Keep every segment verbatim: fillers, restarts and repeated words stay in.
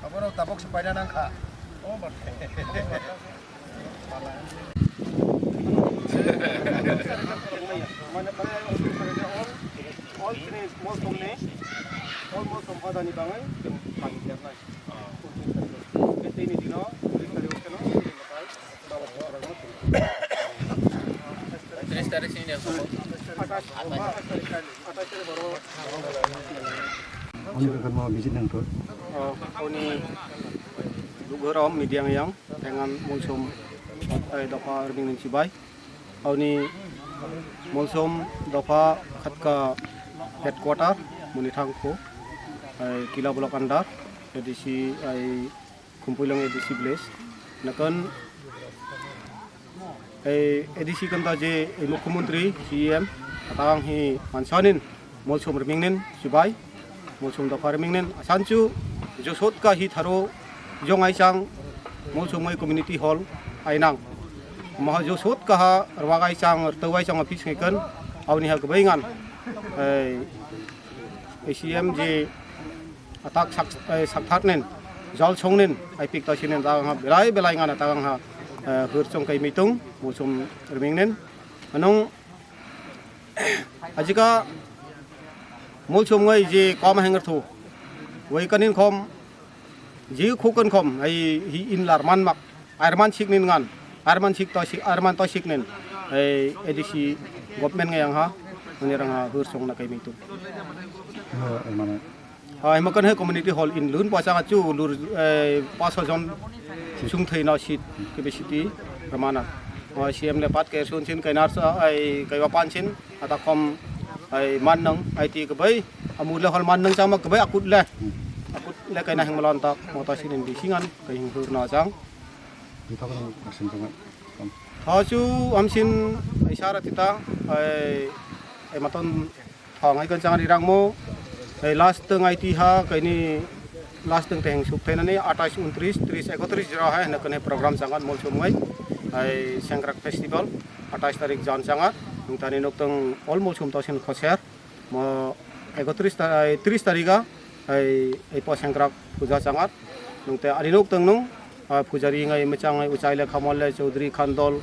Abono tabok se paina nangkha. All three Molsom ni, all Molsom hoda ni bangwi chwng kami ternai. Tini dino, tris tarikh o kheno, tris tarikh sini. Athais, athais tarikh, athais tarikh boro. Ani khe ma visit nang thok. Oh, oni lugu rom media yang, dengan Molsom, eh, dopha riming ni chibai. Aoni Molsom dopha khatka headquarter muni thangkho, ai Kila block under A D C, ai Khumpuilong A D C village. Nakon, ai A D C kanta je, ai Mukhyamantri C E M atang hi mansanin Molsom rimingnin chibai, Molsom dopha rimingnin asanchu josot ka hi tharo jong ai chang Molsom ai community hall ai nang. Maha josot ka ha rwak ai chang, rtau ai chang office ngai kan, aoni ha gbai ngan. Ai A C M je atak sak, ai sakthar nen, jol song nen, ai pik ta sinen ta ha belai belai ngan ta ha, eh, hur chong kai mitung, Molsom rimingnin. Anong Ajika Molsom ngai je kom hanger thu. Wai kanin khom, je khukun khom, ai hi in lar man mak. Arman sik nin ngan. Arman sik to sik, arman to sik nin. Ai A D C government ngai ang ha. Ani rang ha hur song na kai mitu. Oh, ai mane. Hai, makan hai community hall in lun pasa chu lur, eh, paso jon sung thai na seat capacity ramana. Oh, C M le pat ke sun sin kai nar sa, ai, kai wa pan sin, ata kom, ai, man nang, ai, ti ke bai, amur le hall man nang chama ke bai akut le. Akut le kai na hing malon ta, mota sinin bisingan, kai hing hur na chang. Tho chu amsin ai sara tita, ai, ai maton thong ai kan chang ri rang mo, ai last teng ai ti ha, kaini last teng teng suk thainani atais, untris, tris, ekotris jora hai hena kane program chang an Molsom ngai, ai Sengkrak festival, atais tarik jan chang a, nung tani nok teng all Molsom to sin khoser. Mo ekotris ta-, ai, tris tarikha, ai, ai po Sengkrak puja changat. Nungte ani nuk tong nung, ah, pujari ngai mechang ngai uchai le khamol le Chaudhary Khandol,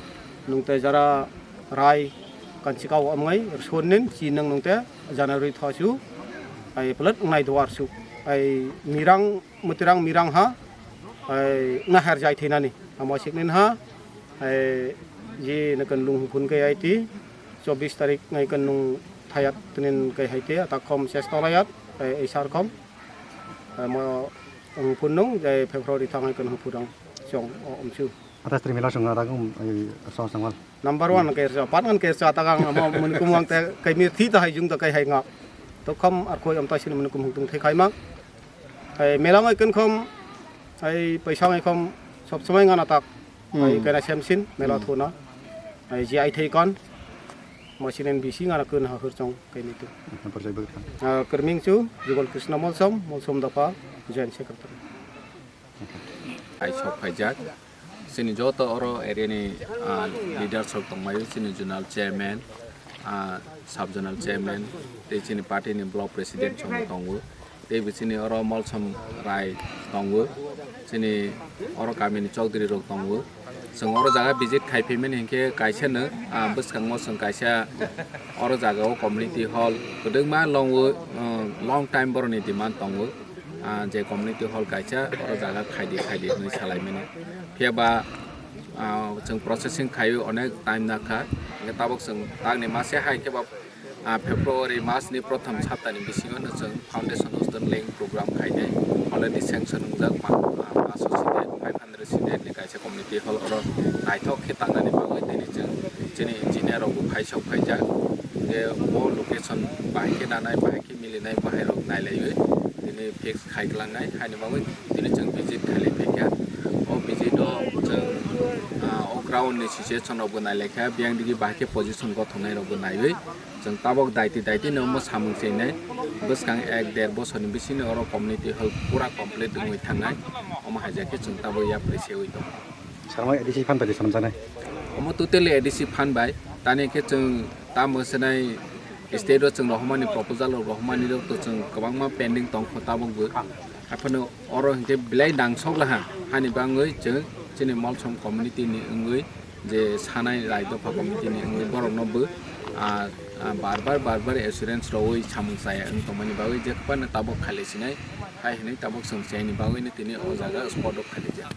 nungte jara rai kanchika o amngai rson nin chi nang nungte January tho su, ai, pelet ngai duar su, ai, mirang mutirang mirang ha, ai, ngaher jai thinani, amo siknin ha, ai, ji nakan lung phun kai ai ti, chobis tarik ngai kan nung thayat tinin kai hai te, atak khom ses tolayat, ai, ai sar khom, ai, mo, ang phun nung, jai February thang ngai kan hung phun ang, chong, o, om chu. Atas trimila sung atak, um, ai, so sangwal. Number one kaisa, pat ngan kaisa tagang amo mun kumang te kai mir thi ta hai jung ta kai hai nga. To kham ar khoi am ta sin mun kum hung tung thai khai ma. Hai melang ai kan kham, hai paisa ngai kham sob somai ngan atak. Hai Hmm. Kana sem sin mela Hmm. thuna. Hai ji ai thai kon. Mo sinen bisi ngana kun ha hur chong kai ni tu. Apa jai bagi kan? Ah, Kerming chu, Jugol Krishna Molsom, Molsom dapha, Joint Secretary. Ai sok phaijak. Chini joto oro area ni, ah, leaders rok tongmai, chini zonal chairman, ah, sub zonal chairman, tei chini party ni block president chwng tongo. Tei bo chini oro Molsom Rai tongo. Chini oro kami ni chowdhury rok tongo. Chwng oro jaga visit khai phaimani hinkhe kaisa no, ah, bwskango chwng kaisa oro jaga o community hall kwdwkma longwi, ah, long time borok ni demand tongo. Ah, je community hall kaisa, oro jaga khaidi, khaidi hwnwi salaimani. Phiya ba, ah, chwng processing khaiwi onek time nakha. Hingkhe tabuk chwng takni mase hai khe ba, ah, February mas ni prothom saptani bisingo no chwng foundation stone laying program khainai. Already sanction wngjak ma, ah, paanch sho site five hundred. President ni kaisa community hall oro naithok khe tangnani bagwi tini chwng chini engineer rok bo phaisok phaijak. Je bo location bahai khe nanai, bahai khe milinai, bahai rok nailaiwi tini fix khai glangnai. Haini bagwi tini chwng visit khailai phaikha. O visit o chwng, ah, o ground ni situation rok bo nailaikha, biyang digi bahai khe position gothoknai rok bo naiwi. Chwng tabok daiti daiti no omo samung chinai bwskang ek der bosorni bisingo oro community hall pura complete wngwi thangnai, omo hai khe chwng tabok yapri sewi tongo. Sarmai A D C phan bai sanamjaknai. Omo totally A D C phan bai, tani khe chwng tamo senai state o chwng rohormani proposal rok rohormani rok to chwng kwbangma pending tongkho tabok bo. Haphano oro hinkhe belai nangsok laha, hani bangwi chwng chini Molsom community ni wngwi je sanai Rai Dopha committee ni wngwi borokno bo, ah, ah, bar bar, bar bar assurance rwui samung chaya wng tongmani bagwi je phano tabok khailai sinai, hai hinwi tabok chwng chaini bagwino tini o jaga spot o khailaijak.